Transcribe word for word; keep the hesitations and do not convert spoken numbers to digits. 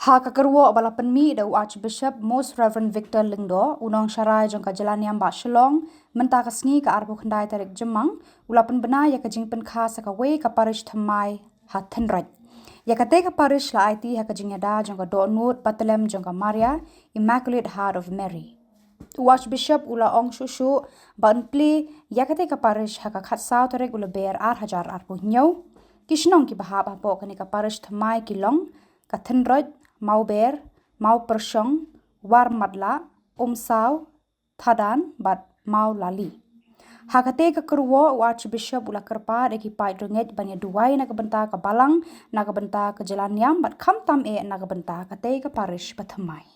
Ha ka kyrwoh ba la pynmih da u Archbishop Most Reverend Victor Lyngdoh, u nongsharai jong ka jyllaniam bah Shillong, mynta ka sngi ka arphew khyndai tarik Jymmang, u la pynbna ïa ka jingpynkha sa kawei ka parish thymmai ha Thynroit. Ïa katei ka parish la aiti ha ka jingïada jong ka dohnud Bathlem jong ka Maria, Immaculate Heart of Mary. U Archbishop u la ong shuh shuh ba yn plie ïa katei ka parish ha ka khatsaw tarik u Lber ar hajar arphew hynñiew. Ki shnong kiba hap hapoh kane ka parish thymmai ki long ka Thynroit, Mawber, Mawpyrshong, Warmatlah, Umsaw, Thadan bad Mawlali. Ha katei ka kyrwoh u Archbishop u la kyrpad ïa ki paid rangeit ban ïa duwai na ka bynta ka balang, na ka bynta ka jyllaniam bad khamtam eh na ka bynta katei ka parish ba thymmai.